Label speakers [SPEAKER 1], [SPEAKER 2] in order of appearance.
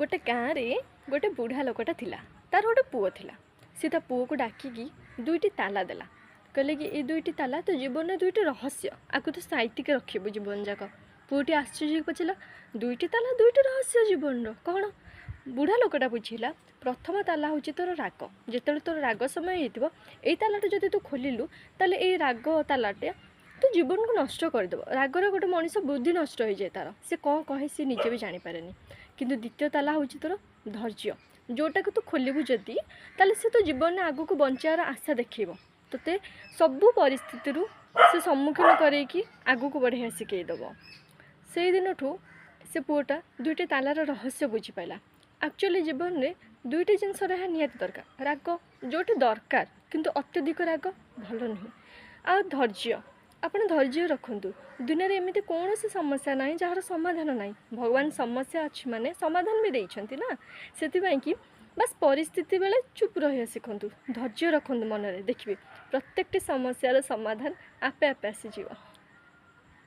[SPEAKER 1] ଗୋଟେ ଗାଁରେ ଗୋଟେ ବୁଢ଼ା ଲୋକଟା ଥିଲା, ତାର ଗୋଟେ ପୁଅ ଥିଲା। ସେ ତା ପୁଅକୁ ଡାକିକି ଦୁଇଟି ତାଲା ଦେଲା। କହିଲେ କି, ଏ ଦୁଇଟି ତାଲା ତୋ ଜୀବନରେ ଦୁଇଟି ରହସ୍ୟ, ଆକୁ ତୁ ସାଇତିକି ରଖିବୁ ଜୀବନ ଯାକ। ପୁଅଟି ଆଶ୍ଚର୍ଯ୍ୟ ହେଇକି ପଚାରିଲା, ଦୁଇଟି ତାଲା, ଦୁଇଟି ରହସ୍ୟ ଜୀବନର କ'ଣ? ବୁଢ଼ା ଲୋକଟା ବୁଝିଲା, ପ୍ରଥମ ତାଲା ହେଉଛି ତୋର ରାଗ। ଯେତେବେଳେ ତୋର ରାଗ ସମୟ ହେଇଥିବ, ଏଇ ତାଲାଟା ଯଦି ତୁ ଖୋଲିଲୁ, ତାହେଲେ ଏଇ ରାଗ ତାଲାଟା ତୋ ଜୀବନକୁ ନଷ୍ଟ କରିଦେବ। ରାଗର ଗୋଟେ ମଣିଷ ବୁଦ୍ଧି ନଷ୍ଟ ହେଇଯାଏ ତାର, ସେ କ'ଣ କହେ ସେ ନିଜେ ବି ଜାଣିପାରେନି। କିନ୍ତୁ ଦ୍ୱିତୀୟ ତାଲା ହେଉଛି ତୋର ଧୈର୍ଯ୍ୟ, ଯେଉଁଟାକୁ ତୁ ଖୋଲିବୁ ଯଦି, ତାହେଲେ ସେ ତୋ ଜୀବନରେ ଆଗକୁ ବଞ୍ଚିବାର ଆଶା ଦେଖେଇବ ତୋତେ, ସବୁ ପରିସ୍ଥିତିରୁ ସେ ସମ୍ମୁଖୀନ କରେଇକି ଆଗକୁ ବଢ଼େଇବା ଶିଖେଇ ଦେବ। ସେଇଦିନଠୁ ସେ ପୁଅଟା ଦୁଇଟି ତାଲାର ରହସ୍ୟ ବୁଝିପାରିଲା। ଆକ୍ଚୁଆଲି ଜୀବନରେ ଦୁଇଟି ଜିନିଷ ରହିବା ନିହାତି ଦରକାର। ରାଗ ଯେଉଁଠି ଦରକାର, କିନ୍ତୁ ଅତ୍ୟଧିକ ରାଗ ଭଲ ନୁହେଁ। ଆଉ ଧୈର୍ଯ୍ୟ, ଆପଣ ଧୈର୍ଯ୍ୟ ରଖନ୍ତୁ। ଦୁନିଆରେ ଏମିତି କୌଣସି ସମସ୍ୟା ନାହିଁ ଯାହାର ସମାଧାନ ନାହିଁ। ଭଗବାନ ସମସ୍ୟା ଅଛି ମାନେ ସମାଧାନ ବି ଦେଇଛନ୍ତି ନା। ସେଥିପାଇଁ କି ବାସ୍ ପରିସ୍ଥିତି ବେଳେ ଚୁପ୍ ରହିବା ଶିଖନ୍ତୁ, ଧୈର୍ଯ୍ୟ ରଖନ୍ତୁ ମନରେ, ଦେଖିବେ ପ୍ରତ୍ୟେକଟି ସମସ୍ୟାର ସମାଧାନ ଆପେ ଆପେ ଆସିଯିବ।